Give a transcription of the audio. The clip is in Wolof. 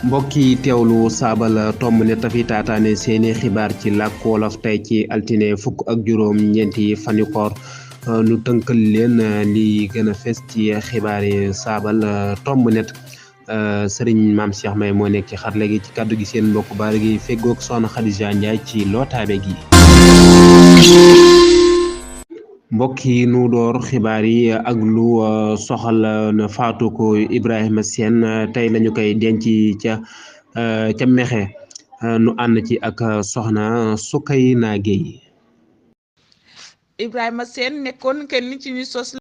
mbokk yi teewlu saabal tomb ne tafi taataane seeni xibaar ci làkk wolof tey ci altine fukk ak juróom ñeenti fani koor nu tënkal leen li gën a fes ci xibaar yi saabal tomb net sëriñ maam Cheikh May moo nekk ci xarale gi ci kàddu gi seen mbokk baar gi feggoog soxna Khadija Ndiaye ci lootaabe gi mbokk yi nu door xibaar yi ak lu soxal na faatu ko Ibrahima Sène tey lañu koy denc ca Mexe nu ànd ci ak soxna Sukayna Gueye. Ibrahima Sène nekkoon kenn ci ñu sos